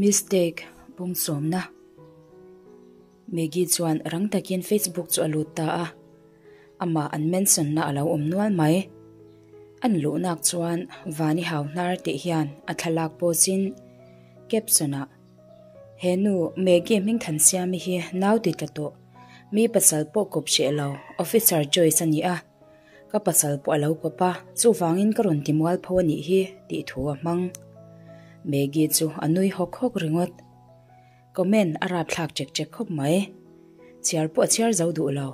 Mistake bung sawmna. Maggie chuan rang takin Facebook chu a lut ta a, amah an mention na a lo awm nual mai. An luhnak chuan Vani hau hnar tih hian a thlalak post in caption ah He nu Maggie Hmingthansiami hi nau ti tla tawh, mi pasal pawh kawp hreh lo, officer choice a ni a. Ka pasal pawh a lo kawp a, chuvangin ka rawn ti mualpho a nih hi tih thu a hmang. Maggie chu a nui hawk hawk ringawt. Comment a rapthlak chek chek khawp mai. Chhiar pawh a chhiar zo duh lo.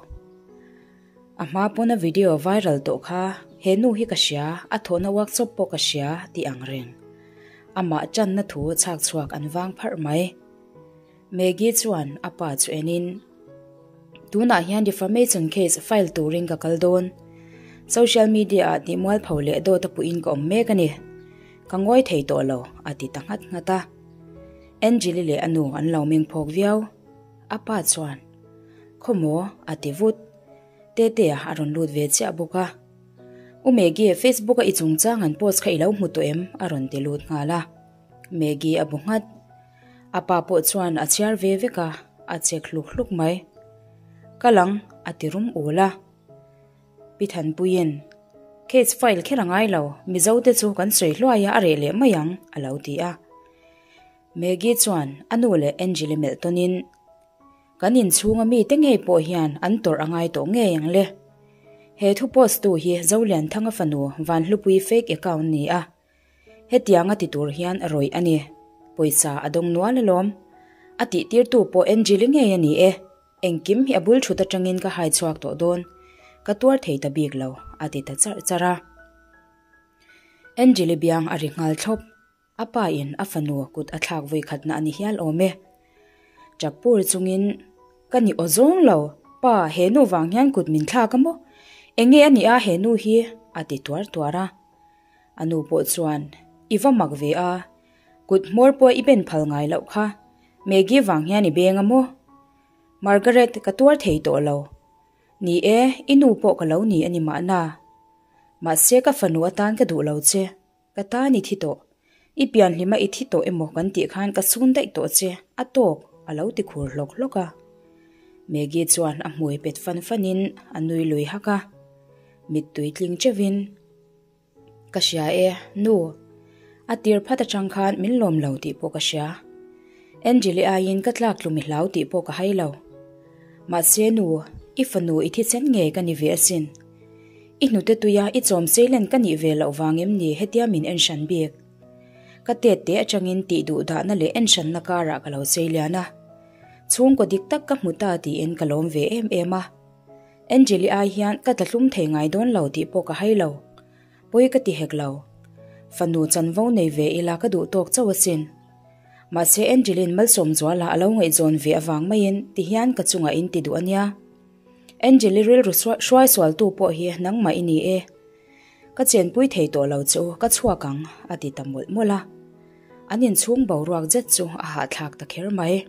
A hma pawn a video viral tawh kha, he nu hi ka hria, a thawhna workshop pawh ka hria tih ang reng. Amah channa thu chhak chhuak an vang pharh mai. Maggie chuan a pa chu enin, Tunah hian defamation case file turin ka kal dawn. Social media ah tihmualpho leh dawt a puhin ka awm mek a ni. Ka ngawi thei tawh lo, a ti ta nghat nghat a. Angeli leh a nu an lo meng phawk viau. A pa chuan, Khawmaw? a ti vut. Tetea a rawn lut ve chiah bawk a. U Maggie, Facebook a i chungchang an post kha i lo hmu tawh em? a rawn ti lut nghal a. Maggie a bu nghat. A pa pawh chuan a chhiar ve vek a, a chek hluk hluk mai. Kal ang, a ti rum ul a. Pi Thanpuiin, Case file kher a ngai lo, Mizo te chu kan sawi hluai a, a reh leh mai ang, a lo ti a. Maggie chuan a nu leh Angeli melh tawnin, Kan inchhunga mite ngei pawh hian an tawrh a ngai tawh ngei ang le. He thu post tu hi Zolianthanga fanu Vanhlupui fake account ni a. Hetianga ti tur hian a rawih a ni. Pawisa a dawng nual alawm. A tihtirtu pawh Angeli ngei a ni e. Engkim hi a bul thut atangin ka hai chhuak tawh dawn. Ka tuar thei ta bik lo, a ti ta charh charh a. Angeli biang a ri nghal thlawp. A pa in a fanu kut a thlak vawi khatna a ni hial awm e. Tap pur chungin, Ka ni aw zawng lo, pa he nu vang hian kut min thlak a maw? Enge a nih a he nu hi? a ti tuar tuar a. A nu pawh chuan, I va mak ve a, kut hmawr pawh i ben phal ngai loh kha, Maggie vang hian i beng a maw? Margaret, ka tuar thei tawh lo. Ni e, i nu pawh ka lo ni a ni mahna. Mahse ka fanu atan ka duh lo che. Ka tan i thi tawh. I pianhlima i thi tawh emaw kan tih khan ka sun daih tawh che, a tawk, a lo ti khur hlawk hlawk a. Maggie chuan a hmui pet fan fanin a nui lui hak a. Mittui tling teuhin, Ka hria e, nu. A tir phat atang khan min lawm lo tih pawh ka hria. Angeli aiin ka tlak tlum i hlau tih pawh ka hai lo. Mahse nu, i fanu i thisen ngei ka ni ve asin. I hnute tuia i chawm seilen ka nih ve loh vang em ni hetia min en hran bik? Ka tet te atangin tih duh dahna leh en hranna karah ka lo seilian a. Chhungkaw dik tak ka hmu ta tiin ka lawm ve em em a. Angeli ai hian ka tlahlum thei ngai dawn lo tih pawh ka hai lo. Pawi ka ti hek lo. Fanu chanvo nei ve ila ka duh tawk chauh asin. Mahse Angelin Malsawmzuala a lo ngaihzawn ve avang maiin tihian ka chungah in ti duh ania. Angeli rilru hruai sualtu pawh hi nangmah i ni e. Ka chenpui thei tawh lo chu ka chhuak ang a ti ta mawlh mawlh a. An inchhung boruak zet chu a hahthlak ta kher mai.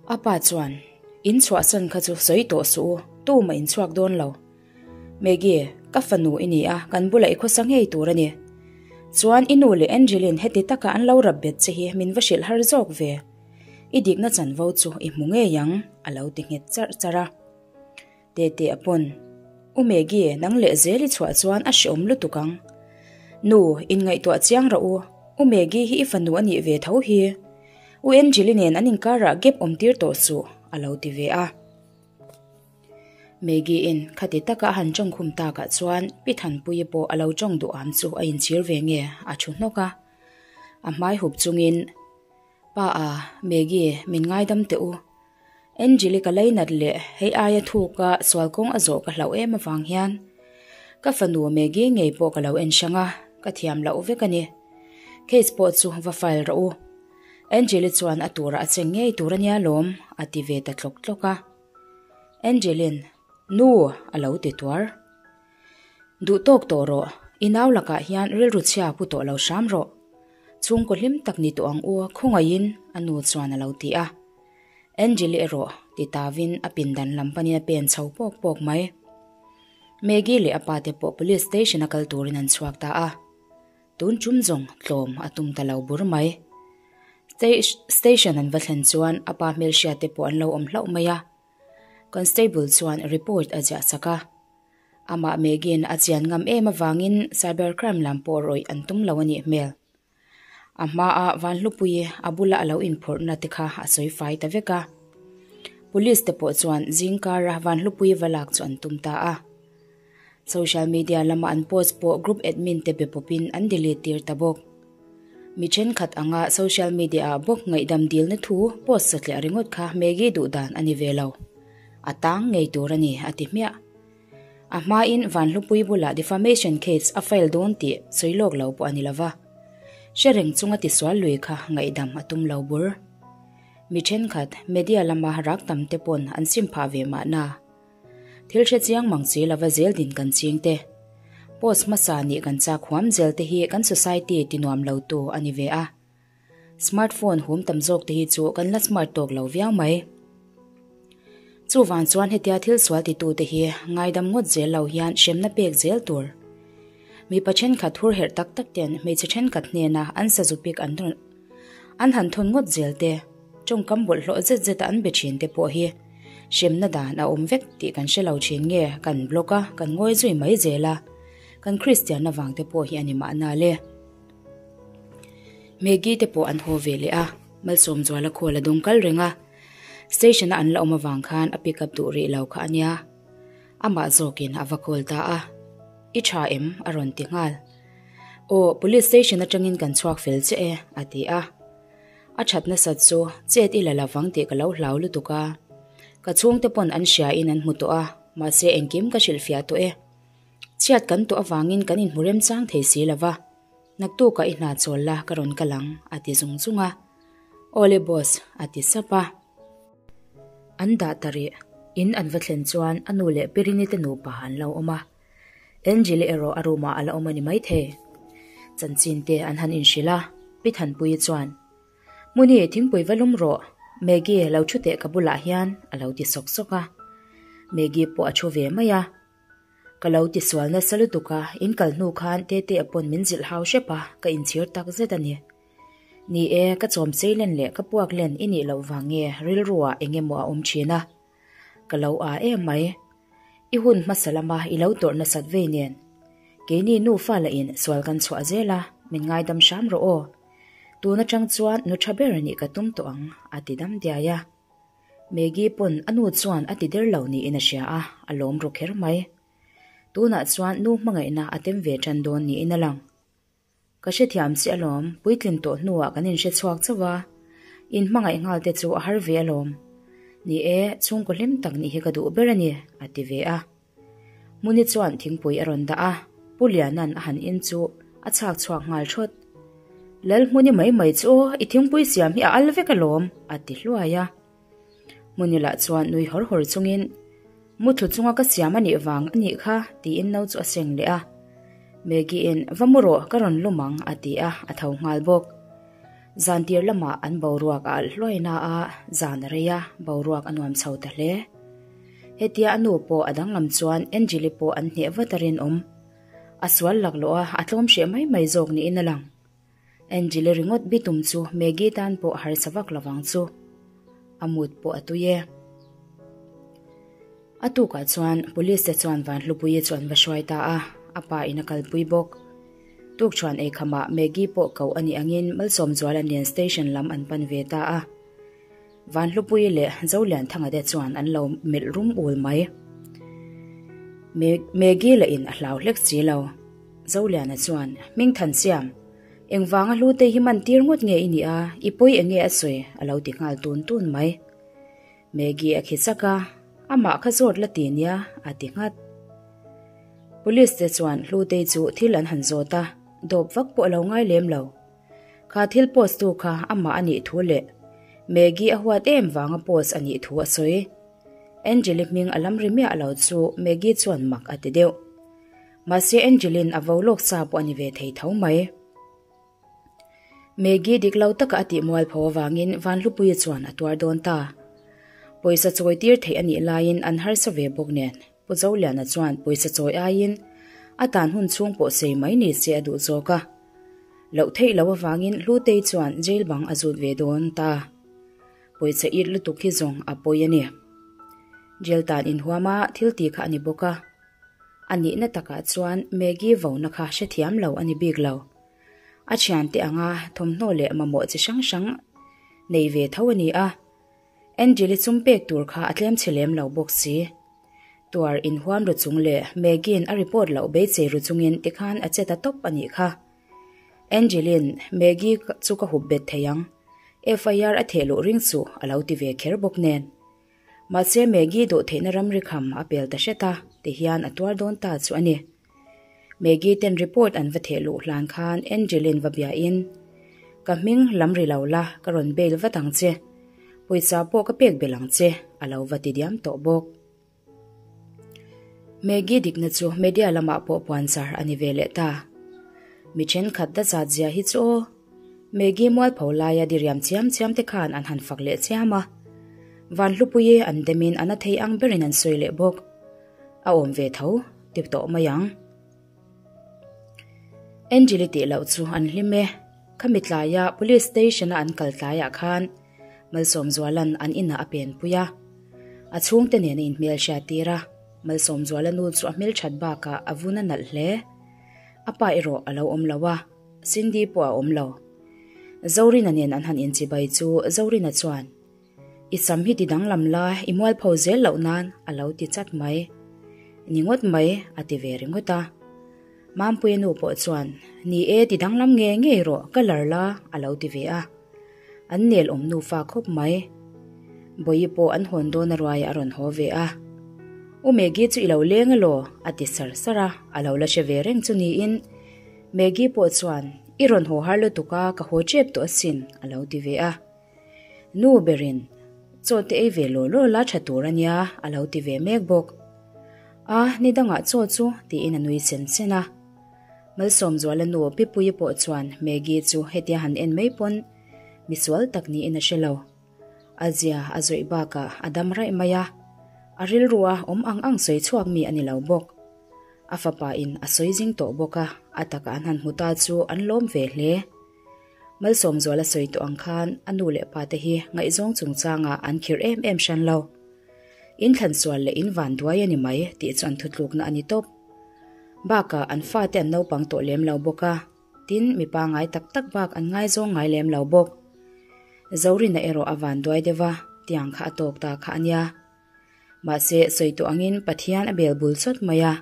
A pa chuan, In chhuahsan kha chu sawi tawh suh u, tumah in chhuak dawn lo. Maggie, ka fanu i ni a, kan bulah i khawsa ngei tur a ni. Chuan i nu leh Angeline heti taka an lo rap bet che hi min va hrilh har zawk ve. I dikna chanvo chu i hmu ngei ang, a lo ti nghet charh charh a. Tete a pawn, U Maggie, nang leh zel i chhuah chuan a hreawm lutuk ang. Nu, inngaihtuah chiang rawh u, U Maggie hi i fanu a nih ve tho hi. U Angeli nen an inkarah gap awm tir tawh suh, a lo ti ve a. Maggie-in khati taka a han tawng khum takah chuan Pi Thanpuii pawh a lo tawng duh am chu a inchhir ve nge a thu hnawk a. A hmai hup chungin, Pa a, Maggie, min ngaidam teh u. Angeli ka leinat leh hei aia thuka sual kawng a zawh ka hlauh em avang hian ka fanu Maggie ngei pawh ka lo en hrang a, ka thiam loh vek a ni. Case pawh chu va file rawh u. Angeli chuan a turah a che ngei tur a nia lawm, a ti ve ta tlawk tlawk a. Angelin, Nu! a lo ti tuar. Duh tawk tawh rawh, i nau lakah hian rilru chhia pu tawh lo hram rawh. Chhungkaw hlim tak ni tawh ang u, khawngaihin, a nu chuan a lo ti a. Angeli erawh ti tavin a pindan lam panin a pen chho pawk pawk mai. Maggie leh a pa te pawh police station a kal turin an chhuak ta a. Tun tum zawng tlawm a tum ta lo bur mai. Station an va thlen chuan a pa hmelhriat te pawh an lo awm hlauh mai a. Constable chuan report a ziah sak a. Amah Megan a chian ngam em avangin cyber crime lam pawh rawih an tum lo a nih hmel. A hmaa Vanhlupuii a bula a lo inphawrhna te kha a sawi fai ta vek a. Police te pawh chuan zingkara Vanhlupuii va lak chu an tum ta a. Social media lama an post pawh group admin te be pawpin an delete tir ta bawk. Mi thenkhat anga social media ah bawk ngaihdam dilna thu post satliah ringawt kha Maggie duh dan a ni ve lo. A tang ngei tur a ni, a ti hmiah. A hmain Vanhlupui bulah defamation case a file dawn tih sawi lawk lo pawh a ni lova. Hre reng chunga tisual lui kha ngaihdam a tum lo bur. Mi thenkhat media lama rak tam te pawn an sim phah ve mahna. Thil hre chiang mang si lova zel din kan ching te. Post hmasa nih kan chak huam zel te hi kan society ti nuam lo tu a ni ve a. Smartphone hum tam zawk te hi chu kan la smart tawk lo viau mai. Chuvang chuan hetia thil sual titu te hi ngaidam ngawt zel lo hian hremna pek zel tur. Mipa thenkhat hur herh tak tak ten hmeichhe thenkhat hnena an sazu pik an an han thawn ngawt zel te, tawngkam bawlhhlawh zet zeta an be thin te pawh hi hremna dan a awm vek tih kan hre lo thin nge kan blog a kan ngawi zui mai zel a, kan Kristian avang te pawh hi a ni mahna le. Maggie te pawh an haw ve leh a, Malsawmzuala call a dawng kal reng a, station a an la awm avang khan a pick up duh rih lo kha a nia. Amah zawkin a va call ta a, I tha em? a rawn ti nghal. Aw, police station atangin kan chhuak fel che e, a ti a. A that nasat chu chet i la lovang tih ka lo hlau lutuk a. Ka chhungte pawn an hria in an hmu tawh a, mahse engkim ka hrilhfiah tawh e. Chhiat kan tawh avangin kan inhmu remchang thei si lova. Naktukah i hna chawl la ka rawn kal ang, a ti zung zung a. Awle boss, a ti sap a. An dah ta rih. In an va thlen chuan a nu leh Pirini te nupa an lo awm a. Angel-i erawh a room ah a la awm a ni maithei. Chanchin te an han inhrilh a, Pi Thanpuii chuan, Muni, thingpui va lum rawh. Maggie, lo thu teh ka bulah hian, a lo ti sawk sawk a. Maggie pawh a thu ve mai a. Ka lo ti sual nasa lutuk a, in kal hnu khan Tete a pawn min zilh hau hrep a, ka inchhir tak zet a ni. Ni e, ka chawm sei len leh ka puak len i nih loh vang nge rilru ah eng emaw a awm thin a. Ka lo aa em mai. I hun hmasa lama i lo tawrh nasat vei nen. Keini nufa lah in sual kan chhuah zel a, min ngaidam hram rawh aw. Tun atang chuan nu tha ber nih ka tum tawh ang, a ti dam diai a. Maggie pawn a nu chuan a ti der lo niin a hria a, a lawm ru kher mai. Tunah chuan nu hmangaihna a tem ve tan dawn niin a lang. Ka hrethiam chiah alawm, puitlin tawh hnuah kan inhre chhuak chauh a, in hmangaih nghal te chu a har ve alawm. Ni e, chhungkaw hlim tak nih hi ka duh ber a ni, a ti ve a. Muni chuan thingpui a rawn dah a, Pu Liana'n a han in chu a chhak chhuak nghal thawt. Lalhmuni mai mai chu aw, i thingpui siam hi a al vek alawm, a ti hluai a. Muni lah chuan nui hawr hawr chungin, Muthlu chunga ka siam a nih vang a nih kha, tiin no chu a seng leh a. Maggie-in, Va mu rawh, ka rawn lum ang, a ti a, a tho nghal bawk. Zan tir lamah an boruak a alh hluai na a, zan a rei a, boruak a nuam chho ta hle. Hetia a nu pawh a danglam chuan Angeli pawh an hneh vat a rinawm. A sual laklawh a, a tlawm hreh mai mai zawk niin a lang. Angeli ringawt bitum chu Maggie tan pawh a harsa vak lovang chu. A mut pawh a tui e. A tukah chuan police te chuan Vanhlupuii chu an va hruai ta a, a pa in a kalpui bawk. Tukṭhuan eikhamah Maggie pawh koh a nih angin Malsawmzuala nen station lam an pan ve ta a. Vanhlupuii leh Zolianthanga te chuan an lo melh rum ul mai. Maggie lah in a hlau hlek si lo. Zoliana chuan, Hmingthan siam, engvanga hlute hi man tir ngawt nge i nih a, i pawi enge a sawi a lo ti nghal tun tun mai. Maggie a khi chak a, amah kha zawt la ti nia a ti nghat. Police te chuan Hlutei chu thil an han zawt a, dawp vak pawh a lo ngai lem lo. Kha thil post tu kha amah a nih thu leh Maggie a huat em vanga post a nih thu a sawi. Angeli hming a lam ri miah lo chu Maggie chuan mak a ti deuh. Mahse Angelin a vo lawk sa pawh a ni ve thei tho mai. Maggie dik lo taka a tih mualpho avangin Vanhlupuia chuan a tuar dawn ta. Pawisa chawi tir theih a nih laiin an harsa ve bawk nen Pu Zoliana chuan pawisa chawi aiin a tan hun chhung pawh sei mai ni se a duh zawk a. Loh theih loh avangin Hlutei chuan jail bang a zut ve dawn ta. Pawisa it lutuk hi zawng a pawi a ni. Jail tan inhuama thil ti kha a ni bawk a. A nihna takah chuan Maggie vona kha hrethiam lo a ni bik lo. A thiante anga thawmhnaw leh mamawh chi hrang hrang nei ve tho a ni a. Angel-i chum pek tur kha a tlem chhe lem lo bawk si. Tuar inhuam ru chung leh Maggie-in a report loh beisei ru chungin tikhan a che ta tawp a nih kha. Angel-in Maggie chu ka hup bet thei ang, FIR a theh luh ring chu a lo ti ve kher bawk nen. Mahse Maggie dawh theihna ramri kham a pel ta hret a, tihian a tuar dawn ta chu a ni. Maggie ten report an va theh luh hlan khan Angeline va biain, Ka hming lam ri lo la, ka rawn bail vat ang che. Pawisa pawh ka pek belh ang che, a lo va ti diam tawh bawk. Maggie dikna chu media lamah pawh puanzar a ni ve leh ta. Mi thenkhat da zat zia hi chu aw. Maggie mualpho laia diriam chiam chiam te khan an han fak leh chiam a. Vanhlupuii an demin a na thei ang berin an sawi leh bawk. A awm ve tho ti tawh mai ang. Angel-i tih loh chu an hlim e. Khami tlaia Police Station-a an kal tlaiah khan Malsawmzuala'n an inah a penpui a. A chhungte nen a inhmel hriat tir a. Malsawmzuala nu chu a hmelthat bakah a vun a nalh hle. A pa erawh a lo awm lo a, Cindy pawh a awm lo. Zorina nen an han inchibai chu Zorina chuan, I sam hi ti danglam la, i mualpho zel loh nan a lo ti chat mai. Ni ngawt mai, a ti ve ringawt a. Mampuia nu pawh chuan, Ni e, ti danglam nge ngei rawh, ka lar la, a lo ti ve a. An nel awm nufa khawp mai. Bawihi pawh an hawn dawn a ruai a rawn haw ve a. U Maggie chu i lo leng alaw? a ti sar sar a, a lo la hre ve reng chu niin Maggie pawh chuan, I rawn haw har lutuk a, ka haw tep tawh asin, a lo ti ve a. Nu berin, Chaw te ei ve law law la tha tur a nia, a lo ti ve mek bawk. A, ni dangah chaw chu, tiin a nui sen sen a. Malsawmzuala nu Pipuii pawh chuan Maggie chu hetia han en mai pawn misual tak niin a hre lo. A zia a zawih bakah a dam raih mai a, a rilrua awm ang ang sawi chhuak mi a ni lo bawk. A fapa in a sawi zing tawh bawk a, a takah an han hmu ta chu an lawm ve hle. Malsawmzuala sawi tawh ang khan a nu leh pa te hi ngaihzawng chungchangah an khirh em em hran lo. In thlansual leh in vanduai a ni mai tih chu an thutlukna a ni tawp. Bakah an fate an naupang tawh lem lo bawk a, tin mi pangai tak tak bak an ngaizawng ngai lem lo bawk. Zorina erawh a vanduai deuh a, tiang kha a tawk ta kha a nia. Mahse sawi tawh angin Pathian a bel bul chawt mai a.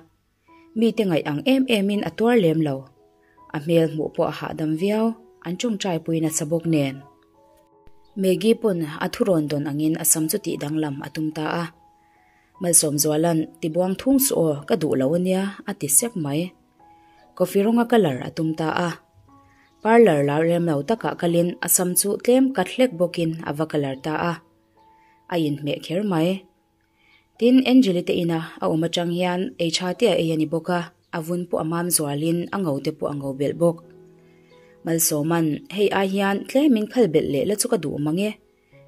Mite ngaih ang em emin a tuar lem lo. A hmel hmuh pawh a hahdam viau, an tawngtai pui nasa bawk nen. Maggie pawn a thurawn dawn angin a sam chu tih danglam a tum ta a. Malsawmzuala'n tibuang thung suh aw, ka duh lo ania a ti sep mai. Coffee rawnga colour a tum ta a. Parlour lar lem lo takah kalin a sam chu tlem cut hlek bawkin a va colour ta a. A inhmeh kher mai. Tin, Angeli te ina a awm atang hian ei tha te a ei a ni bawk a, a vun pawh a mam zualin a ngo te pawh a ngo belh bawk. Malsawman, hei ai hian tlemin khal belh leh la chu ka duh mang e,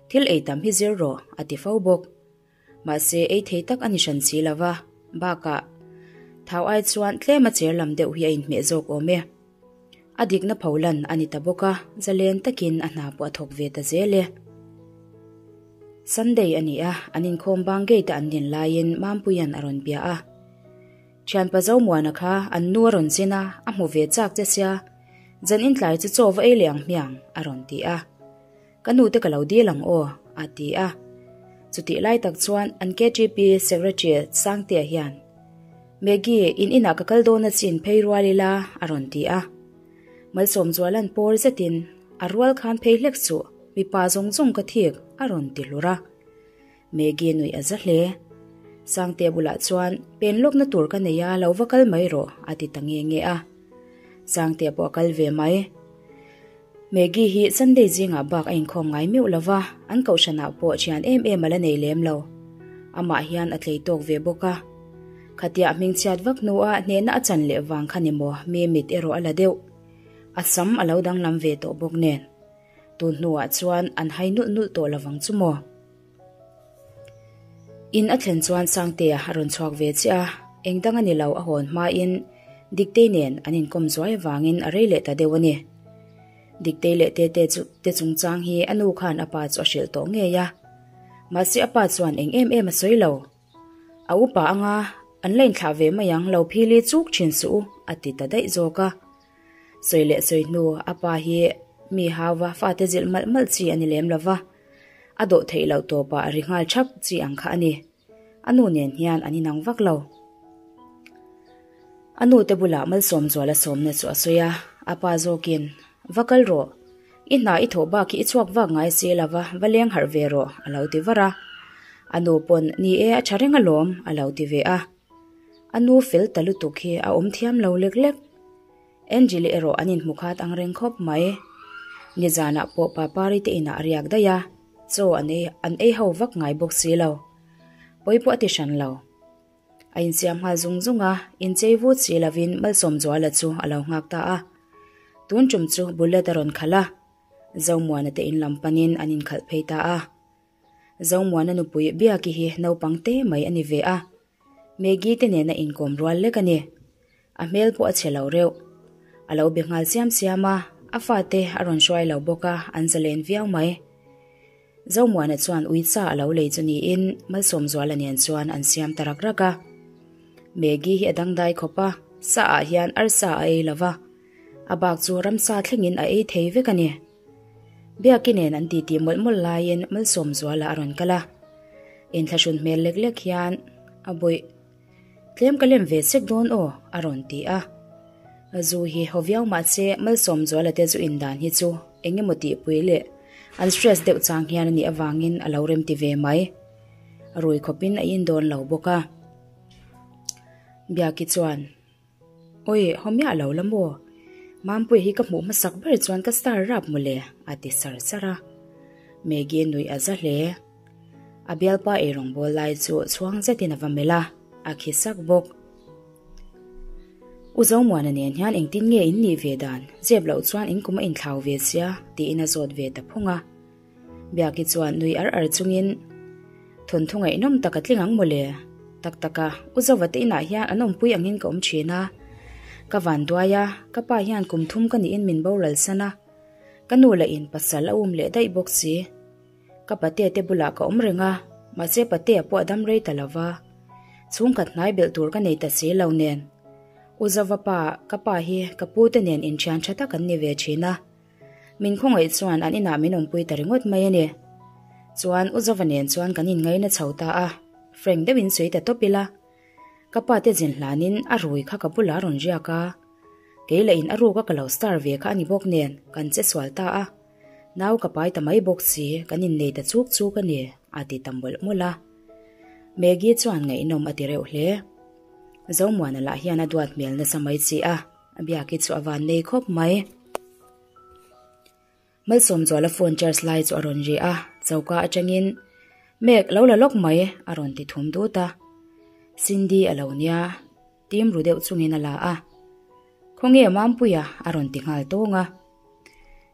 thil ei tam hi zir rawh, a ti fo bawk. Mahse, ei thei tak a ni hran si lo va, bakah thau ai chuan tlema cher lam deuh hi a inhmeh zawk awm e. A dikna pholan a ni ta bawk a, zalen takin a hna pawh a thawk ve ta zel e. Sunday a ni a, an inkhawm bang gate a an din laiin Mampuia'n a rawn bia a. Thianpa Zomuana kha an nu a rawn zin a, a hmu ve chak che sia, zan intlai chu chaw va ei leh ang hmiang, a rawn ti a. Ka nu te ka lo dil ang aw, a ti a. Chutih lai tak chuan an KTP Secretary Sangtea hian, Maggie, in inah ka kal dawn a chin phei rual ila, a rawn ti a. Malsawmzuala'n pawr zetin, A rual khan phei hlek suh, mipa zawng zawng ka thik, a rawn ti hlur a. Maggie nuih a za hle. Sangtea bulah chuan, Pen lawkna tur ka nei a, lo va kal mai rawh, a ti ta nge nge a. Sangtea pawh a kal ve mai. Maggie hi Sunday zingah bak a inkhawm ngai meuh lo va, an kohhranah pawh thian em em a la nei lem lo. Amah hian a tlei tawk ve bawk a. Khatia a hmingchhiat vak hnua hnehna a chan leh vang kha ni maw mi mit erawh a la deuh. A sam a lo danglam ve tawh bawk nen. Tun hnuah chuan an hai nulh nulh tawh lovang chu maw. In a thlen chuan Sangtea a rawn chhuak ve chiah a, eng dang a ni lo a hawn hmain Diktei nen an inkawm zuai avangin a rei leh ta deuh a ni. Diktei leh Tete chu te chungchang hi a nu khan a pa chu a hrilh tawh ngei a. Mahse a pa chuan eng em em a sawi lo. A upa anga an la inthlah ve mai ang lo phili chuk thin suh u a ti ta daih zawk a. Sawi leh sawi hnu a pa hi mi hauva fate zilh malh malh chi a ni lem lo va, a dawh theih loh tawpah a ri nghal thap chi ang kha a ni. A nu nen hian an inang vak lo. A nu te bulah Malsawmzuala sawmna chu a sawi a, a pa zawkin, Va kal rawh, i hna i thawh bak hi i chhuak vak ngai si lo va, va leng harh ve rawh, a lo ti var a. A nu pawn, Ni e, a tha reng alawm, a lo ti ve a. A nu fel ta lutuk hi a awm thiam lo lek lek. Angel-i erawh an inhmu khat ang reng khawp mai. Nizanah pawh Papari te inah a riak daih a, chaw an ei an ei ho vak ngai bawk si lo. Pawi pawh a ti hran lo. A insiam nghal zung zung a, inchei vut si lovin Malsawmzuala chu a lo nghak ta a. Tun tum chu Bullet a rawn khalh a, Zomuana te in lam panin an inkhalh phei ta a. Zomuana nupui Biaki hi naupang te mai a ni ve a, Maggie te nena inkawm rual lek a ni. A hmel pawh a chhe lo reuh. A lo be nghal siam siam a, a fate a rawn hruai lo bawk a, an zalen viau mai. Zomuana chuan uicha a lo lei chu niin Malsawmzuala nen chuan an siam ta rak rak a. Maggie hi a dangdai khawp a, sa ah hian arsa a ei lo va, a bak chu ramsa thlengin a ei thei vek a ni. Biaki nen an titi mawlh mawlh laiin Malsawmzuala a rawn kal a. Inthlahrun hmel lek lek hian a bawih, Tlem ka lem ve sek dawn aw, a rawn ti a. Zu hi haw viau mahse Malsawmzuala te zu indan hi chu eng emaw tihpui leh an stress deuh chang hian a nih avangin a lo remti ve mai. Rui khawpin a indawn lo bawk a. Biaki chuan. Awi, haw miah lo la maw? Mampuia hi ka hmuh hmasak ber chuan ka star rap mawle, a ti sar sar a. Maggie nuih a za hle. A bialpa eirawng bawl lai chu chhuang zetin a va melh a, a khi sak bawk. U Zomuana nen hian engtin nge in nih ve dan, zep loh chuan in kum a inthlau ve sia, tiin a zawt ve ta phung a. Biaki chuan nui ar ar chungin, Thawnthu ngaihnawm tak a tling ang mawle. Tak tak a, U Zova te inah hian an awmpui angin ka awm thin a. Ka van duai a, ka pa hian kum thum ka niin min boral san a. Ka nu lah in pasal a um leh daih bawk si. Ka patea te bulah ka awm reng a, mahse patea pawh a dam rei ta lo va. Chhungkhat hnai belh tur ka nei ta si lo nen. U Zova pa, ka pa hi ka pu te nen inthian tha tak an ni ve thin a. Min khawngaih chuan an inah min awmpui ta ringawt mai a ni. Chuan U Zova nen chuan kan inngaina chho ta a, Frank deuhin sawi ta tawp ila. Ka pa te zin hlanin a rui kha ka bulah a rawn riak a, kei lah in a ruk a ka lo star ve kha a ni bawk nen kan che sual ta a, nau ka pai ta mai bawk si, kan innei ta chuk chuk a ni, a ti ta mawlh mawlh a. Maggie chuan ngaihnawm a ti reuh hle. Zomuana lah hian a duat hmel nasa mai chi a. A biak hi chu a van nei khawp mai. Malsawmzuala phone charge lai chu a rawn ri a, choka atangin Mek lo la lawk mai a rawn ti thum dut a. Cindy a lo nia, tim ru deuh chungin a la a. Khawnge Mampuia a rawn ti nghal tawng a.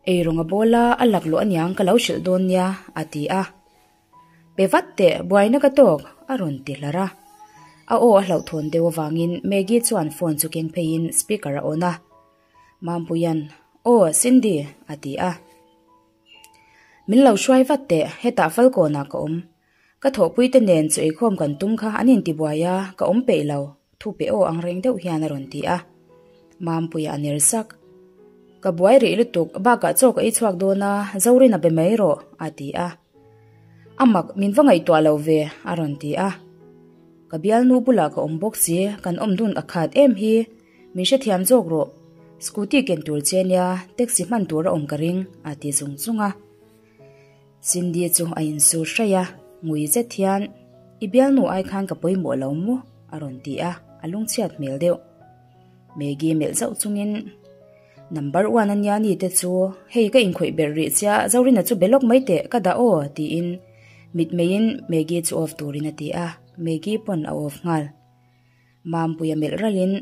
Eirawng a bawl a, a laklawh aniang ka lo hrilh dawn nia a ti a. Pe vat teh, buaina ka tawk, a rawn ti hlar a. A aw a hlauhthawn deuh avangin Maggie chuan phone chu keng pheiin speaker a on a. Mampuia'n, Aw, Cindy, a ti a. Min lo hruai vat teh, hetah Falkawnah ka awm. Ka thawhpuite nen chu eikhawm kan tum kha an intibuai a, ka awm peih lo, thu pe aw ang reng deuh hian a rawn ti a. Mampuia a ner sak. Ka buai rih lutuk, bakah chaw ka ei chhuak dawn a, Zorin a be mai rawh, a ti a. A mak, min va ngaihtuah lo ve, a rawn ti a. Ka bialnu bulah ka awm bawk si, kan awm dun a khat em hi, min hrethiam zawk rawh. Scooty ken tur che nia, taxi hman tur a awm ka ring, a ti zung zung a. Cindy chu a insur hraih a, ngui zet hian, I bialnu ai khan ka pawimawh lo maw? a rawn ti a, a lungchhiat hmel deuh. Maggie melh zauh chungin, Number one a nia ni te chu, hei ka inkhawih berh rih chia, Zorina chu be lawk mai teh, ka dah aw, tiin mitmeiin Maggie chu off turin a ti a, Maggie pawn a off nghal. Mampuia melh ralhin,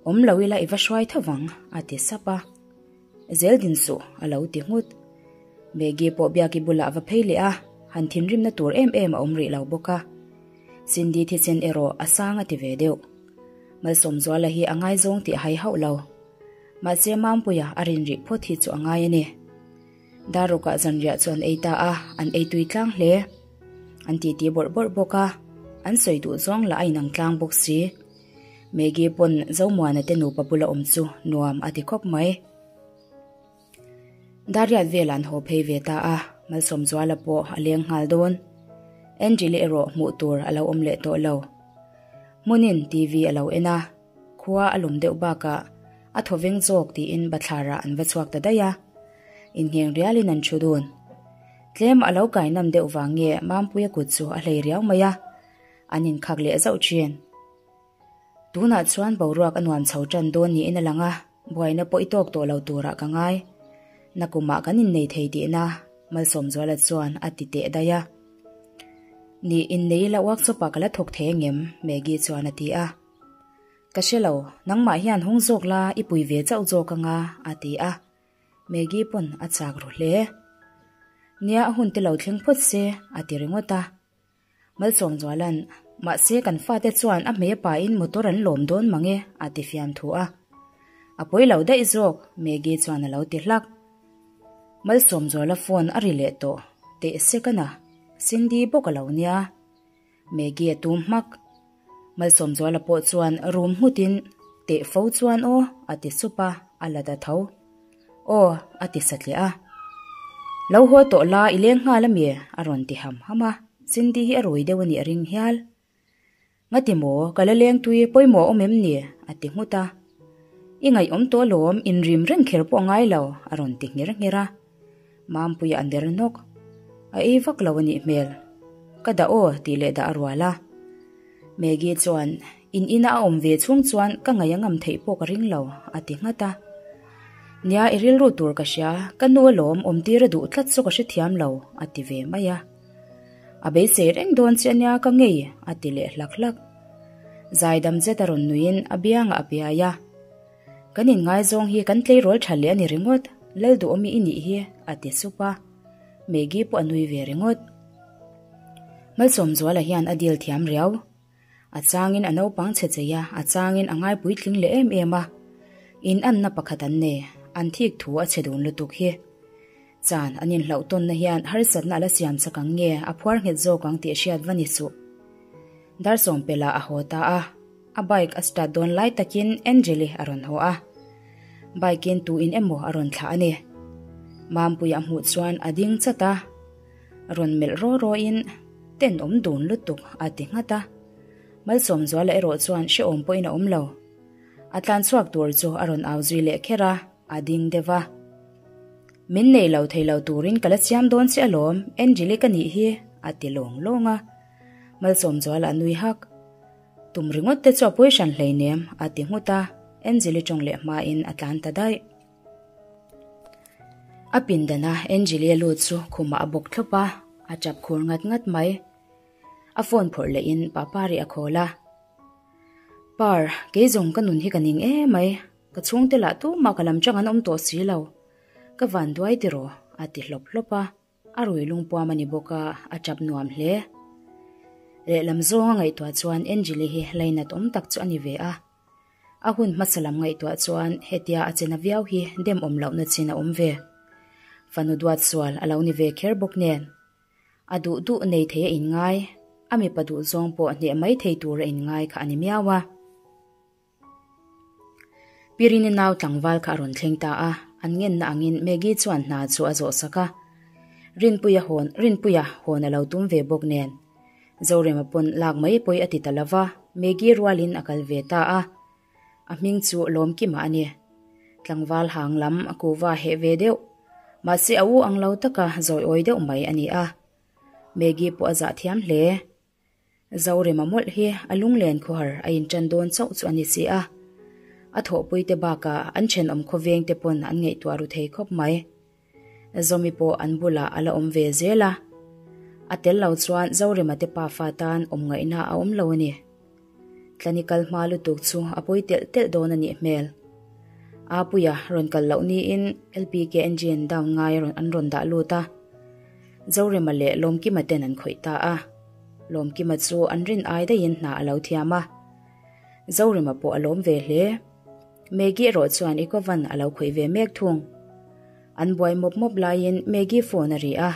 Awm lo ila i va hruai tho vang, a ti sap a. Zel din suh, a lo ti nghut. Maggie pawh Biaki bulah a va phei leh a, han thinrimna tur em em a awm rih lo bawk a. Cindy thisen erawh a sang a ti ve deuh. Malsawmzuala hi a ngaizawng tih a hai hauh lo. Mahse Mampuia a rin rih phawt hi chu a ngai a ni. Darukah zanriah chu an ei ta a, an ei tui tlang hle. An titi bawrh bawrh bawk a, an sawi duh zawng lah a inang tlang bawk si. Maggie pawn Zomuana te nupa bula awm chu nuam a ti khawp mai. Dariat velah an haw phei ve ta a, Malsawmzuala pawh a leng nghal dawn. Angel-i erawh hmuh tur a lo awm leh tawh lo. Hmunin TV a lo en a, khua a lum deuh bakah a thaw veng zawk tiin bathlarah an va chhuak ta daih a. Inngheng rialin an thu dun. Tlem a lo kai nam deuh vang nge Mampuia kut chu a hlei riau mai a, an inkhak leh zauh thin. Tunah chuan boruak a nuam chho tan dawn niin a lang a, buaina pawh i tawk tawh lo turah ka ngai. Nakumah kan innei thei tihna Malsawmzuala chuan a ti teh daih a. Nih, innei ila workshop ah ka la thawk thei angem? Maggie chuan a ti a. Ka hre lo, nangmah hian hung zawk la i pui ve chauh zawk anga a ti a. Maggie pawn a chak ru hle. Nia a hun te lo thleng phawt se a ti ringawt a. Malsawmzuala'n, Mahse kan fate chuan a hmei a pain motor an lawm dawn mang e, a ti fiam thu a. A pawi lo daih zawk, Maggie chuan a lo ti hlak. Malsawmzuala phone a ri leh tawh, teh sek a na, Cindy bawk a lo nia. Maggie a tum hmak. Malsawmzuala pawh chuan rum nghutin, Teh fo chuan aw, a ti sup a, a la ta tho. Aw, a ti satliah a. Lo haw tawh la, i leng nghal a mi? a rawn ti ham ham a, Cindy hi a rui deuh a nih a ring hial. Ngati maw, ka la leng tui, pawimawh awm em ni? a ti nghut a. I ngaihawm tawh alawm, inrim reng kher pawh a ngai lo, a rawn ti ngher ngher a. Mampuia a ner nawk. A ei vak lo a nih hmel. Ka dah aw tih leh dah a rual a. Maggie chuan, In ina a awm ve chhung chuan ka ngaih a ngam theih pawh ka ring lo, a ti nghat a. Nia, i rilru tur ka hria, ka nu alawm awmtir a duh tlat chu ka hrethiam lo, a ti ve mai a. A beisei reng dawn che ania ka ngei, a ti leh hlak hlak. Zaidam zet a rawn nuiin a biangah a piai a. Kan inngaizawng hi kan tleirawl tha leh a ni ringawt, Lalduhawmi i nih hi, a ti sup a. Maggie pawh a nui ve ringawt. Malsawmzuala hian a deal thiam riau. A changin a naupang chhe chei a, a changin a ngai puitling leh em em a. In anna pakhat an nei, an thik thu a chhe dun lutuk hi. Chan an inhlauh tawnna hian harsatna a la siam chak ang nge a phuar nghet zawk ang tih hriat va ni suh. Darsawmpela a haw ta a. A bike a start dawn lai takin Angeli a rawn haw a. Bike in tu in emaw a rawn thlah a ni. Mampuia a hmuh chuan a ding chat a. Rawn melh raw raw in tenawm dun lutuk a ti nghat a. Malsawmzuala erawh chuan hrehawm pawhin a awm lo. A tlan chhuak tur chu a rawn au zui leh kher a, a ding deuh a. Min nei lo thei lo turin ka la siam dawn che alawm, Angeli ka nih hi a ti lawng lawng a. Malsawmzuala a nui hak. Tum ringawt te chu a pawi hran hleinem, a ti nghut a, Angeli tawng leh hmain a tlan ta daih. A pindana Angeli a lut chu khumah a bawk thlawp a, a tap khur ngat ngat mai. A phone phawrh lehin Papari a khawl a. Par, kei zawng ka nun hi ka ning em mai, ka chhungte lah tumah ka lam chang an awm tawh si lo. Ka van duai tiraw, a ti hlawp hlawp a. A rui lungpuam a ni bawk a, a tap nuam hle. Lehlam zawnga ngaihtuah chuan Angeli hi lainat awm tak chu a ni ve a. A hun hmasa lam ngaihtuah chuan hetia a chena viau hi dem awm lohna chin a awm ve. Fanu duat sual a lo ni ve kher bawk nen. A duh duh nei thei a inngai, a mipa duh zawng pawh hneh mai thei tur a inngai kha a ni miau a. Pirini nau tlangval kha a rawn thleng ta a, an ngenna angin Maggie chuan hna chu a zawh sak a. Rinpuia hawn Rinpuia hawn a lo tum ve bawk nen. Zorema pawn lak mai pawi a ti ta lova, Maggie rualin a kal ve ta a. A hming chu Lawmkima a ni. Tlangval hang lam a kuva heh ve deuh. Mahse a u ang lo taka zawiawi deuh mai a ni a. Maggie pawh a zah thiam hle. Zorema mawlh hi a lunglen khawhar a inṭan dawn chauh chu a ni si a. A thawhpuite bakah an ṭhenawm khawvengte pawn an ngaihtuah ru thei khawp mai. Zawmi pawh an bulah a la awm ve zel a. A tel lo chuan Zorema te pafa tan awm ngaihna a awm lo a ni. Tlani kal hma lutuk chu a pawi telh telh dawn a nih hmel. Apuia rawn kal loh niin LPK engine down ngai an rawn dah lut a. Zorema leh Lawmkima ten an khawih ta a. Lawmkima chu an rin ai daihin hna a lo thiam a. Zorema pawh a lawm ve hle. Maggie erawh chuan Ikovan a lo khawih ve mek thung. An buai mawp mawp laiin Maggie phone a ri a,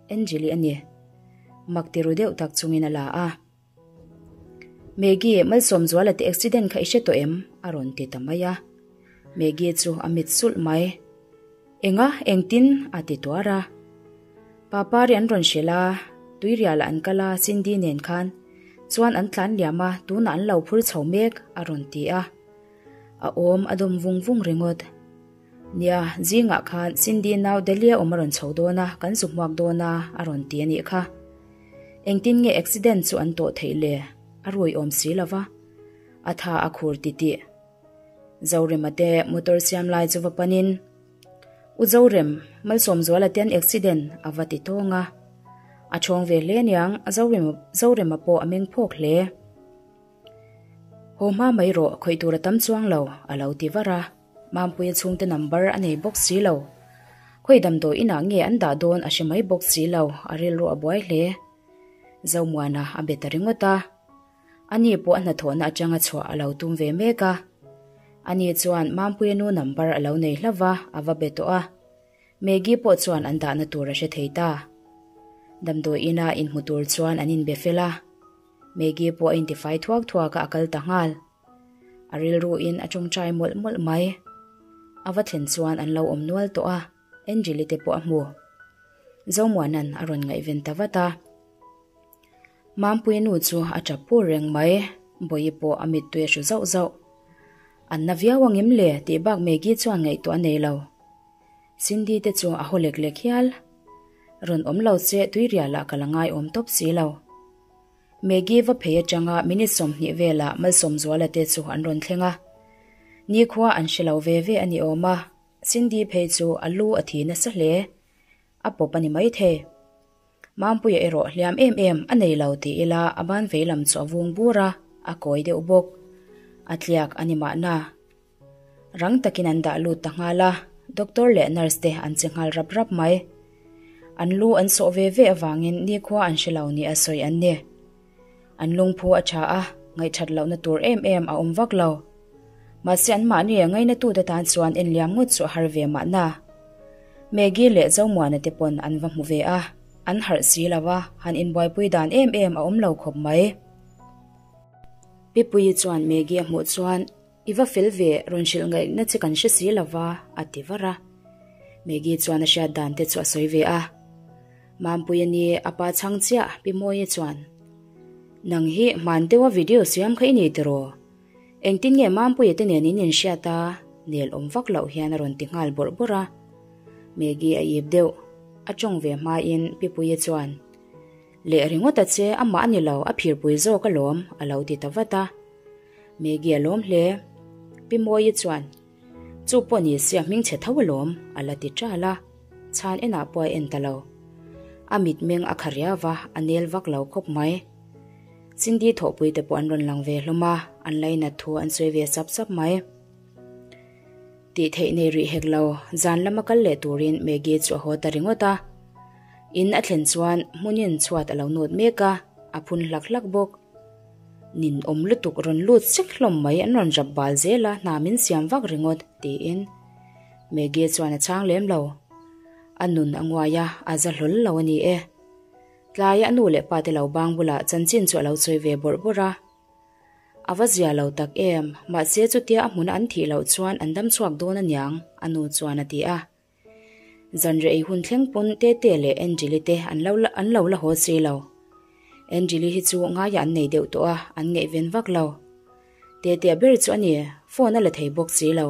Angeli a ni. Mak ti ru deuh tak chungin a la a. Maggie, Malsawmzuala te accident kha i hre tawh em? a rawn ti ta mai a. Maggie chu a mit sulh mai. Enga, engtin? a ti tuar a. Papari an rawn hrilh a, tuirialah an kal a, Cindy nen khan chuan an tlan liam a, tunah an lo phur chho mek, a rawn ti a. A awm a dawm vung vung ringawt. Nia, zingah khan Cindy nau Delia awm a rawn chho dawn a, kan zu hmuak dawn a, a rawn ti a nih kha. Engtin nge accident chu an tawh theih le? A rui awm si lo va, a tha a khur titih. Zorema te motor siam lai chu va panin, U Zorem, Malsawmzuala te an accident a va ti tawng a. A chhawng ve hle aniang, Zorema pawh a meng phawk hle. Haw hma mai rawh, khawih tur a tam chuang lo, a lo ti var a. Mampuia chhungte number a nei bawk si lo. Khawi damdawi inah nge an dah dawn a hre mai bawk si lo, a rilru a buai hle. Zomuana a be ta ringawt a. Ani pawh a hnathawhna atanga chhuah a lo tum ve mek a. Ani chuan Mampuia nu number a lo nei hlauh va, a va be tawh a. Maggie pawh chuan an dahna tur a hre thei ta. Damdawi ina inhmu tur chuan an inbe fel a. Maggie pawh a intifai thuak thuak a, a kal ta nghal. A rilruin a tawngtai mawlh mawlh mai. A va thlen chuan an lo awm nual tawh a, Angeli te pawh a hmu. Zomuana'n a rawn ngaihven ta vat a. Mampuia nu chu a tap pur reng mai, Bawihi pawh a mittui a hru zauh zauh. An na viau angem le tih bak Maggie chuan ngaihtuah a nei lo. Cindy te chu a haw lek lek hial. Rawn awm lo che tuirialah ka la ngaiawm tawp si lo. Maggie va phei atanga minute 20 velah Malsawmzuala te chu an rawn thleng a. Nikhua an hre lo ve ve a ni awm a, Cindy phei chu a lu a thi nasa hle. A pawp a ni maithei. Mampuia erawh hliam em em a nei lo ti ila a ban vei lam chu a vung bur a, a kawi deuh bawk. A tliak a ni mahna. Rang takin an dah lut ta nghal a, doctor leh nurse te an che nghal rap rap mai. An lu an sawh ve ve avangin nikhua an hre lo ni a sawi an ni. An lungphu a tha a, ngaihthat lohna tur em em a awm vak lo. Mahse anmahni a ngainatute tan chuan enliam ngawt chu a har ve mahna. Maggie leh Zomuana te pawn an va hmu ve a, an harh si lo a, han inbuaipui dan em em a awm lo khawp mai. Pipuii chuan Maggie a hmuh chuan, I va fel ve, rawn hrilh ngaihna che kan hre si lo va, a ti var a. Maggie chuan a hriat dan te chu a sawi ve a. Mampuia ni a pa chhang chiah, Pi Mawia chuan, Nang hi hman deuha video siam kha i ni tiraw? Engtin nge Mampuia te nen in inhriat a? Nel awm vak loh hian a rawn ti nghal bawrh bawrh a. Maggie a ip deuh. A tawng ve hmain Pi Puia chuan, Leh ringawt a che, amah a ni lo, a phirpui zawk alawm, a lo ti ta vat a. Maggie a lawm hle. Pi Mawii chuan, Chu pawh ni se a hming chhe tho alawm, a la ti ṭal a. Chhan enah pawh a en ta lo. A mitmeng a kha riau va, a nel vak lo khawp mai. Cindy thawhpui te pawh an rawn lang ve hlawm a, an lainat thu an sawi ve sap sap mai. Tih theih nei rih hek lo, zan lama kal leh turin Maggie chu a haw ta ringawt a. In a thlen chuan hmunin chhuat a lo nawt mek a, a phun hlak hlak bawk. Nin awm lutuk rawn lut sek hlawm mai an rawn rap bal zel a, hna min siam vak ringawt, tiin Maggie chuan a chhang lem lo. A nun a nguai a, a za hlawl lo a ni e. Tlaia a nu leh pa te lo bang bulah chanchin chu a lo sawi ve bawrh bawrh a. A va zia lo tak em, mahse chutia a hmuna an thih loh chuan an dam chhuak dawn aniang, a nu chuan a ti a. Zanriah ei hun thleng pawn Tete leh Angeli te an lo an lo la haw si lo. Angeli hi chu ngaiah an nei deuh tawh a, an ngaihven vak lo. Tetea ber chu a ni, phone a la thei bawk si lo.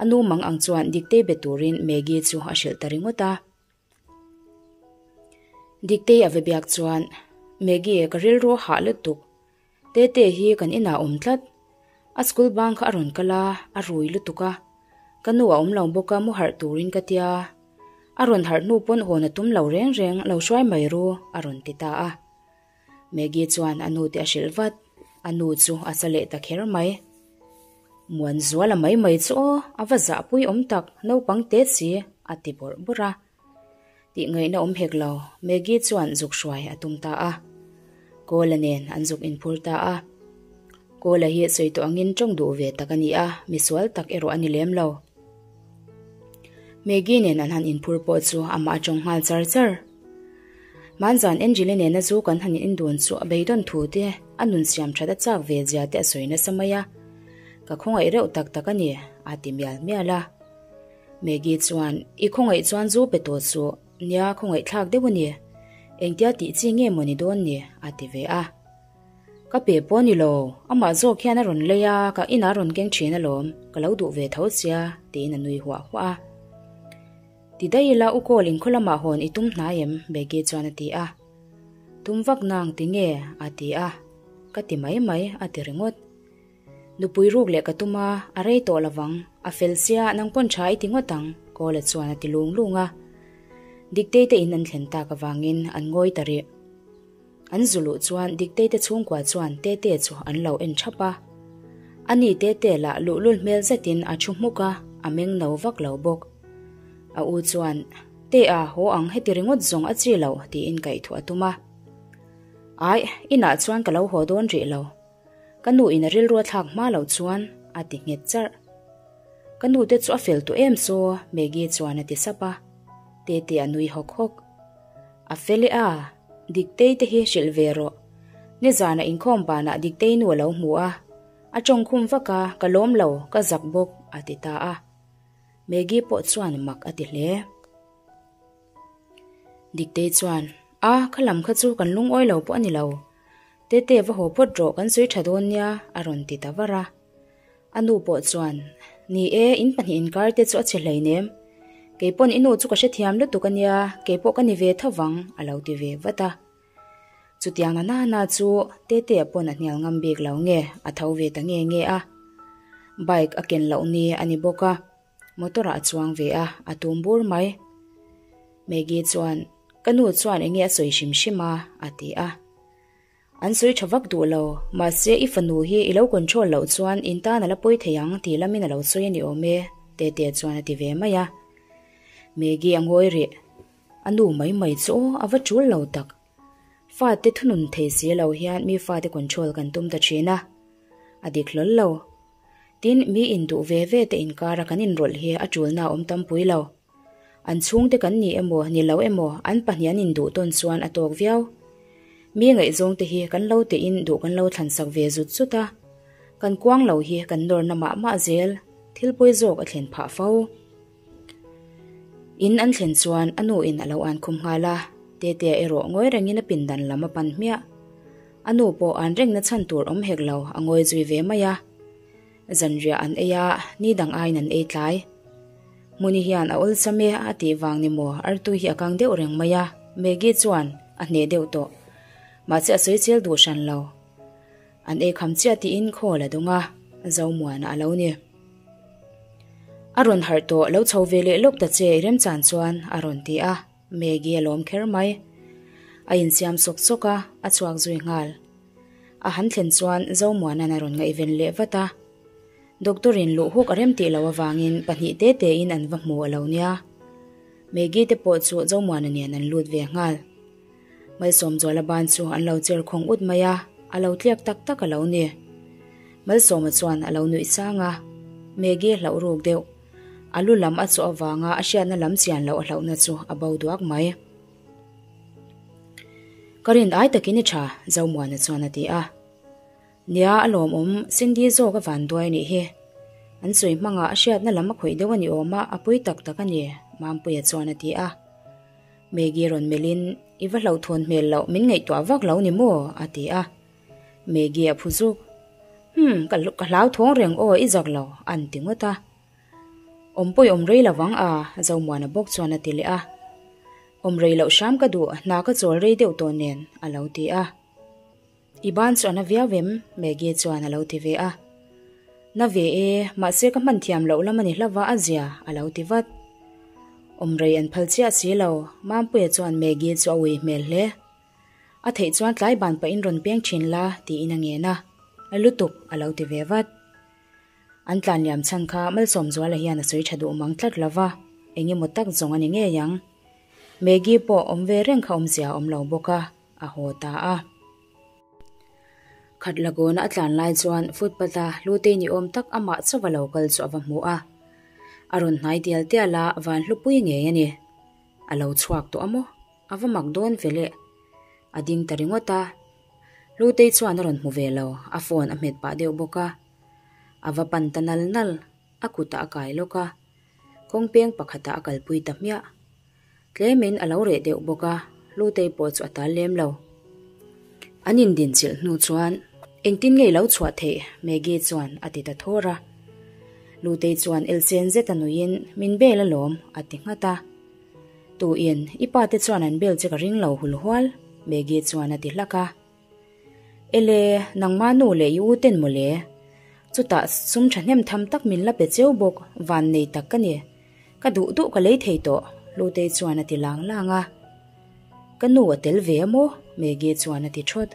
A nu mang ang chuan Diktei be turin Maggie chu a hrilh ta ringawt a. Diktei a va biak chuan, Maggie ka rilru a hah lutuk. Tete hi kan inah awm tlat. A school bang kha a rawn kal a, a rui lutuk a. Ka nu a awm lo bawk a, mu harh turin ka tia. A rawn harh hnu pawn hawn a tum lo reng reng, lo hruai mai ru, a rawn ti ta a. Maggie chuan a nu te a hrilh vat, a nu chu a sa leh ta kher mai. Muanzuala mai mai chu aw, a va zahpui awm tak, naupang te si, a ti bawrh bawrh a. Tih ngaihna awm hek lo, Maggie chuan zuk hruai a tum ta a. Kawla nen an zuk inphur ta a. Kawla hi sawi tawh angin tawng duh ve tak a ni a, misual tak erawh a ni lem lo. Maggie nen an han inphur pawh chu amah a tawng nghal char char. Hmanzan Angel-i nena zu kan han indun chu a beidawn thu te, a nun siam that a chak ve zia te a sawi nasa mai a. Ka khawngaih reuh tak tak a ni, a ti mial mial a. Maggie chuan, I khawngaih chuan zu pe tawh suh, nia khawngaih thlak deuh a ni. Engtia tih chi nge maw ni dawn ni, a ti ve a. Ka pe pawh a ni lo, amah zawk hian a rawn lei a, ka inah a rawn keng thin alawm, ka lo duh ve tho sia, tiin a nui huah huah a. Ti daih ila u Kawl inkhaw lamah hawn i tum hnai em? Maggie chuan a ti a. Tum vak nang ti nge? a ti a. Ka ti mai mai, a ti ringawt. Nupui ruk leh ka tum a, a rei tawh lovang, a fel sia nang pawn tha i ti ngawt ang, Kawla chuan a ti lung lung a. Diktei te in an thlen tak avangin an ngawi ta rih. An zu luh chuan Dikteite chhungkua chuan Tete chu an lo en thap a. Ani Tete lah luhlul hmel zetin a thu hmuk a, a meng no vak lo bawk. A u chuan, Te a, haw ang heti ringawt zawng a chi lo, tiin kaihthawh a tum a. Aih, inah chuan ka lo haw dawn rih lo. Ka nu in a rilru a thlak hma loh chuan a ti nghet charh. Ka nu te chu a fel tawh em saw, Maggie chuan a ti sap a. Tete a nui hawk hawk. A fel e a, Diktei te hi hrilh ve rawh. Nizanah inkhawm banah Diktei nu a lo hmu a, a tawngkhum vak a, ka lawm lo, ka zak bawk, a ti ta a. Maggie pawh chuan mak a ti hle. Diktei chuan, A, kha lam kha chu kan lungawi lo pawh a ni lo. Tete va haw phawt rawh, kan sawi tha dawn nia, a rawn ti ta var a. A nu pawh chuan, Ni e, in pahnih inkar te chu a chhe hleinem. Kei pawn i nu chu ka hrethiam lutuk a nia, kei pawh ka ni ve tho vang, a lo ti ve vat a. Chutiang na nana chu Tetea pawn a hnial ngam bik lo nge, a tho ve ta nge nge a. Bike a ken loh ni a ni bawk a, motor ah a chuang ve a, a tum bur mai. Maggie chuan, Ka nu chuan enge a sawi hrim hrim a, a ti a. An sawi tha vak duh lo, mahse i fanu hi i lo control loh chuan in tan a la pawi thei ang tih lamin a lo sawi a ni awm e, Tetea chuan a ti ve mai a. Maggie a ngawi rih. A nu mai mai chu aw, a va tul lo tak. Fate thunun thei si lo hian mi fate control kan tum ta thin a. A dik hlawl lo. Tin, mi induh ve ve te inkara kan inrawlh hi a tulna a awm tampui lo. An chhungte kan ni emaw, ni lo emaw, an pahnih an induh tawn chuan a tawk viau. Mi ngaihzawngte hi kan lo tein duh kan lo thlansak ve zut zut a, kan kuang lo hi kan nawrna mah mah zel, thil pawi zawk a thlen phah fo. In an thlen chuan a nu in a lo an khum nghal a, Tetea erawh ngawi rengin a pindan lam a pan hmiah. A nu pawh an rengna chhan tur awm hek lo, a ngawi zui ve mai a. Zanriah an ei a, ni dang aiin an ei tlai. Hmuni hian a awlsam e a tih vang ni maw artui hi a kang deuh reng mai a, Maggie chuan a hneh deuh tawh. Mahse a sawi chel duh hran lo. An ei kham chiah tiin call a dawng a, Zomuana a lo ni. A rawn harh tawh, lo chho ve leh lawk ta che i remchan chuan a rawn ti a, Maggie a lawm kher mai. A insiam sawk sawk a, a chhuak zui nghal. A han thlen chuan Zomuana'n a rawn ngaihven leh vat a. Doctor in luh huk a rem tih loh avangin pahnih te tein an va hmu a lo nia. Maggie te pawh chu Zomuana nen an lut ve nghal. Malsawmzuala ban chu an lo cher khawng ut mai a, a lo tliak tak tak a lo ni. Malsawma chuan a lo nuih sang a, Maggie hlauh ruk deuh. A lu lam a chawh avanga a hriatna lam chian loh a hlauhna chu a bo duak mai. Ka rin ai takin i tha, Zomuana chuan a ti a. Nia, a lawmawm, Cindy zawk a van duai nih hi. An sawi hmangah a hriatna lam a khawih deuh a ni awm a, a pui tak tak a ni, Mampuia chuan a ti a. Maggie rawn melhin, I va hlauhthawn hmel loh, min ngaihtuah vak lo ni maw? a ti a. Maggie a phu zuk. Humm, ka ka hlauthawng reng aw, i zak lo, a'n ti ngawt a. Awm pawi awm rei lovang a, Zomuana bawk chuan a ti leh a. Awm rei loh hram ka duh, hna ka chawl rei deuh tawh nen, a lo ti a. I ban chu a na viau em? Maggie chuan a lo ti ve a. Na ve e, mahse ka hman thiam loh lam a ni hlauh va a zia, a lo ti vat. Awm rei an phal chiah si lo, Mampuia chuan Maggie chu a ui hmel hle. A theih chuan tlai ban pahin rawn peng thin la, tiin a ngen a. Lutuk, a lo ti ve vat. An tlan liam chhan kha Malsawmzuala hian a sawi tha duh mang tlat lo va, eng emaw tak zawng a ni ngei ang. Maggie pawh awm ve reng kha awmzia a awm lo bawk a, a haw ta a. Khat lagawna a tlan lai chuan footpath a Hlutei ni awm tak amah chauh a lo kal chu a va hmu a. A rawn hnai tial tial a, van hlupui ngei a ni. A lo chhuak tawh a maw? A va mak dawn ve le. A ding ta ringawt a. Hlutei chuan a rawn hmu ve lo, a phone a hmet pah deuh bawk a. A va pan ta nal nal, a kutah a kai lawk a. Kawng peng pakhatah a kalpui ta hmiah. Tlemin a lo reh deuh bawk a, Hlutei pawh chu a tal lem lo. An indinchilh hnu chuan, Engtin nge i lo chhuah theih? Maggie chuan a ti ta thawr a. Hlutei chuan elsen zet a nuiin, Min bel alawm, a ti nghat a. Tuin, I pa te chuan an bel che ka ring lo hul hual, Maggie chuan a ti hlak a. Ele, nangma nu leh i u ten mawle. Chutah sum thahnem tham tak min la pe cheu bawk, van nei tak ka ni. Ka duh duh ka lei thei tawh, Hlutei chuan a ti lang lang a. Ka nu a tel ve a maw? Maggie chuan a ti thawt.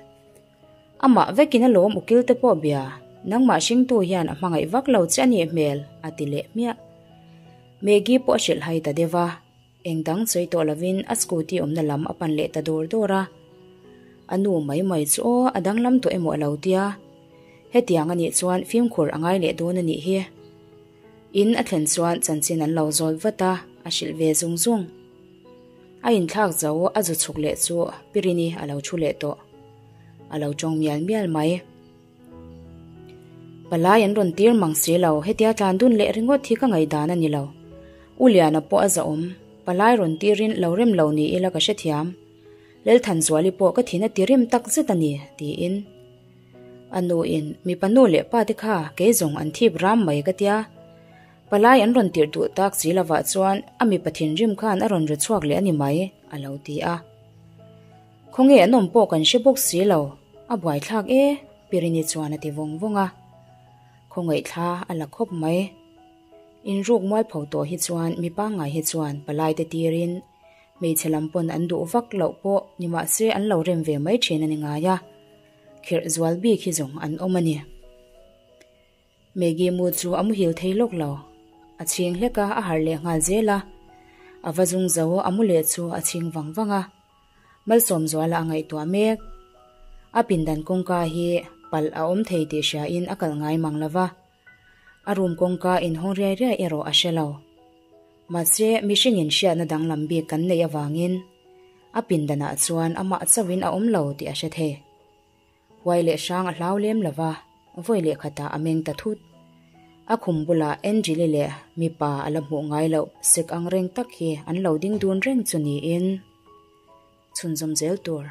Amah vekin alawm ukil te pawh bia, nangmah hringtu hian a hmangaih vak lo che a nih hmel, a ti leh hmiah. Maggie pawh a hrilh hai ta deuh a. Eng dang sawi tawh lovin a scooty awmna lam a pan leh ta dawr dawr a. A nu mai mai chu aw a danglam tawh emaw a lo tia. Hetiang a nih chuan fimkhur a ngai leh dawn a nih hi. In a thlen chuan chanchin an lo zawt vat a, a hrilh ve zung zung. A inthlak zo a zu chhuk leh chu Pirini a lo thu leh tawh. A lo tawng mial mial mai. Palai an rawn tir mang si lo, hetia tlan dun leh ringawt hi ka ngaihdan a ni lo. U Liana pawh a zahawm, palai rawn tirin lo rem lo ni ila ka hrethiam. Lelthanzuali pawh ka thin a ti rim tak zet a ni, tiin. A nuin, mipa nu leh pa te kha kei zawng an thip ram mai ka tia. Palai an rawn tirh duh tak si lovah chuan a mipa thinrim khan a rawn ri chhuak leh a ni mai, a lo ti a. Khawnge an awm pawh kan hre bawk si lo, a buaithlak e, Pirini chuan a ti vawng vawng a. Khawngaihthla a la khawp mai. Inruk mualpho tawh hi chuan mi pangngai hi chuan palai te tirin hmeichhe lam pawn an duh vak loh pawh ni mahse an lo rem ve mai thin a ni ngai a, khirh zual bik hi zawng an awm a ni. Maggie mu chu a muhil thei lawk lo. A chhing hlek a, a harh leh nghal zel a. A va zung zo, a mu leh chu a chhing vang vang a. Malsawmzuala a ngaihtuah mek. A pindan kawngka hi palh a awm thei tih hriain a kalh ngai mang lo va. A room kawngka inhawng riai riai erawh a hre lo. Mahse, mihringin hriatna danglam bik kan neih avangin a pindanah chuan amah chauhin a awm lo tih a hre thei. Huai leh hrang a hlau lem lo va, vawi leh khatah a meng ta thut. A khum bulah Angeli leh mipa a la hmuh ngai loh sek ang reng tak hi an lo ding dun reng chu niin. Chhunzawm zel tur.